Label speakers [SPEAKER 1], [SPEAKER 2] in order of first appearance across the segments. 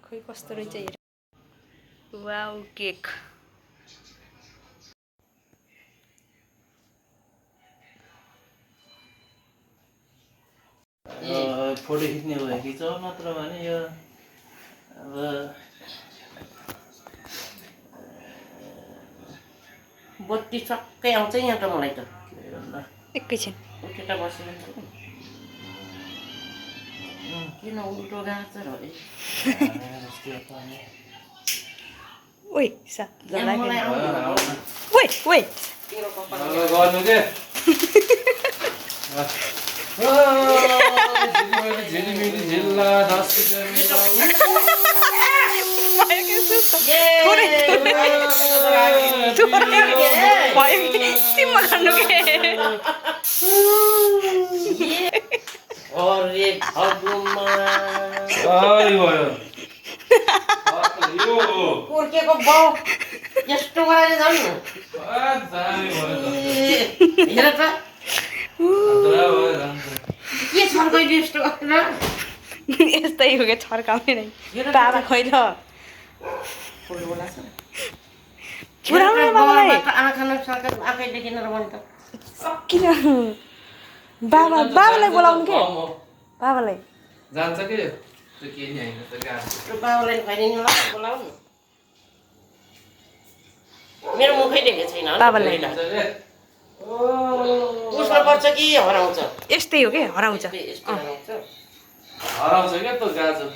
[SPEAKER 1] खोइ कस्तो रहेछ हेर वाउ केक
[SPEAKER 2] फोटो खिच्ने भयो खिच नत्र भने यो अब बत्ती छक्कै आउँछ यहाँ त मलाई त
[SPEAKER 1] एकैछिन
[SPEAKER 2] उठेर बसेर किन उल्टो गएको छ र
[SPEAKER 1] ओइ सा ओइ ओइ
[SPEAKER 2] गर्नु के झिलिमिली झिल्ला 10 अरे कोर्केको बाउ यस्तो गरेर जानु हेर त के छर्कैले यस्तो गरेर
[SPEAKER 1] यस्तै हो क्या छर्काउने नै बाबा खैल
[SPEAKER 2] आँखा नसर्का आँखै देखेन र भने त
[SPEAKER 1] किन बाबालाई बोलाउनु के बाबालाई
[SPEAKER 2] जान्छ के त्यो के नि हैन त गाह्रो बाबालाई खुवाइदिनु होला बोलाउनु मेरो मुखै देखेको छैन
[SPEAKER 1] बाबालाई
[SPEAKER 2] उसमा पर्छ कि हराउँछ
[SPEAKER 1] यस्तै हो के हराउँछ
[SPEAKER 2] हराउँछ क्या त गाजर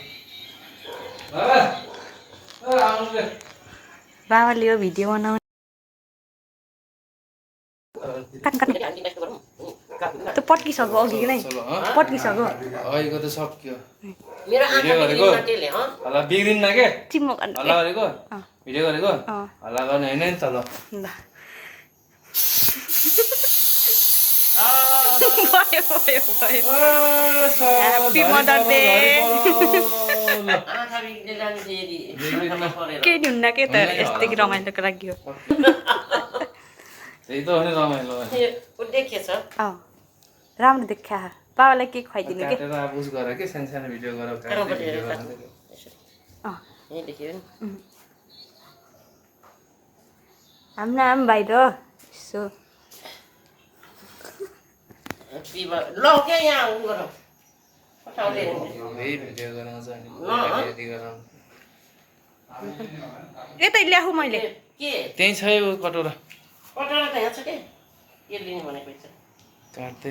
[SPEAKER 1] बाबाले यो भिडियो बनाउने त्यो पट्किसक्यो अघि नै पट्किसक्यो
[SPEAKER 2] अहिलेको त सक्यो
[SPEAKER 1] मेरो
[SPEAKER 2] भिडियो गरेको हल्ला बिग्रिन्न के
[SPEAKER 1] चिम्मो गर्नु
[SPEAKER 2] हल्ला गरेको भिडियो गरेको हल्ला गर्ने होइन नि त ल
[SPEAKER 1] ह्याप्पी मदर डे केही नि हुन्न के त यस्तै रमाइलोको लागि हो
[SPEAKER 2] त्यही त हो नि रमाइलो
[SPEAKER 1] राम्रो देखा बाबालाई केक खुवाइदिनु के
[SPEAKER 2] बुझ गर के सानो सानो भिडियो गर
[SPEAKER 1] हाम्रो आमा बाहिर यसो यतै ल्याऊ मैले
[SPEAKER 2] त्यही छ यो कटोरा
[SPEAKER 3] कटोरा त यहाँ छ के के लिने भनेको छ
[SPEAKER 2] काट्दै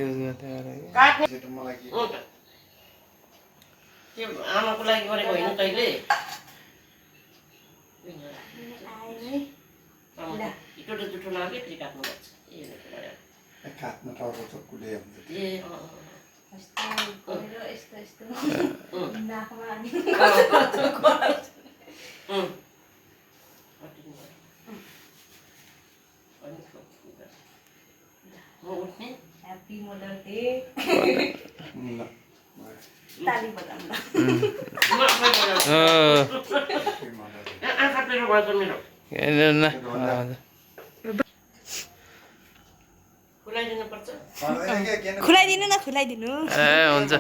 [SPEAKER 3] त्यो आमाको लागि गरेको होइन तैँले जुठो जुठो लाग्यो फेरि काट्नु पर्छ
[SPEAKER 4] काट्नु टाउको चक्कुले
[SPEAKER 1] ह्याप्पी मदर डे ताली बजाउनु
[SPEAKER 3] आँखा पेरो भयो त मेरो
[SPEAKER 1] खुलाइदिनु न खुलाइदिनु
[SPEAKER 2] हुन्छ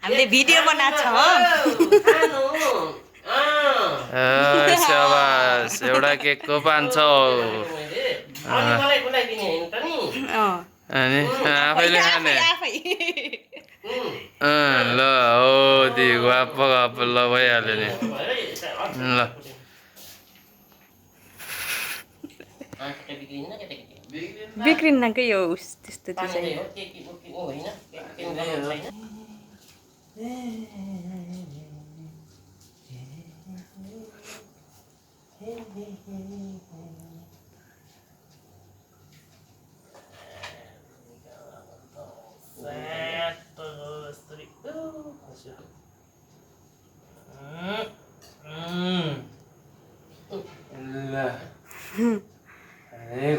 [SPEAKER 1] हामीले भिडियो बनाएको छ
[SPEAKER 2] शाबास एउटा केकको 500 अनि आफैले खाने ल हो दि गप गप ल भइहाल्यो नि ल
[SPEAKER 1] बिग्रिन्न के यो त्यस्तो चाहिँ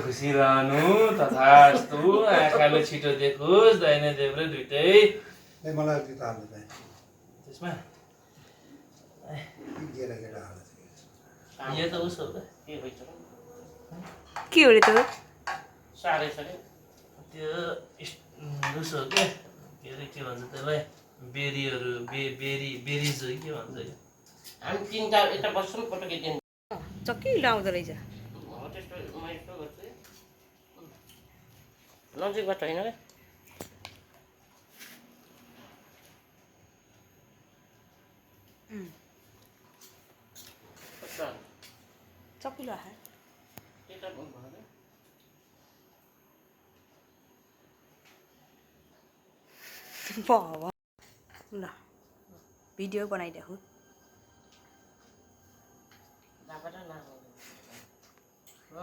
[SPEAKER 2] खुसी रहनु तथास्तु आँखाले छिटो देखोस् दाहिने देब्रे दुइटै
[SPEAKER 4] मलाई त्यो हाल्नु चाहिँ
[SPEAKER 2] त्यसमा
[SPEAKER 3] यो त उसो हो के भइछ
[SPEAKER 1] के हो रे त
[SPEAKER 3] साह्रै छ
[SPEAKER 2] त्यो उसो हो के के अरे के भन्छ त्यसलाई बेरीहरू बेरिज हो कि के भन्छ यो
[SPEAKER 3] हामी तिनवटा यता बस्छौँ फोटो खिचिदिनु
[SPEAKER 1] चक्किलो आउँदो रहेछ
[SPEAKER 3] हो त्यस्तो म यस्तो गर्छु है। नजिकबाट होइन क्या कस्तो
[SPEAKER 1] चक्किलो आयो
[SPEAKER 3] त्यता भयो
[SPEAKER 1] बाबा ल भिडियो बनाइदेखो
[SPEAKER 3] बाबा र नाम
[SPEAKER 2] ल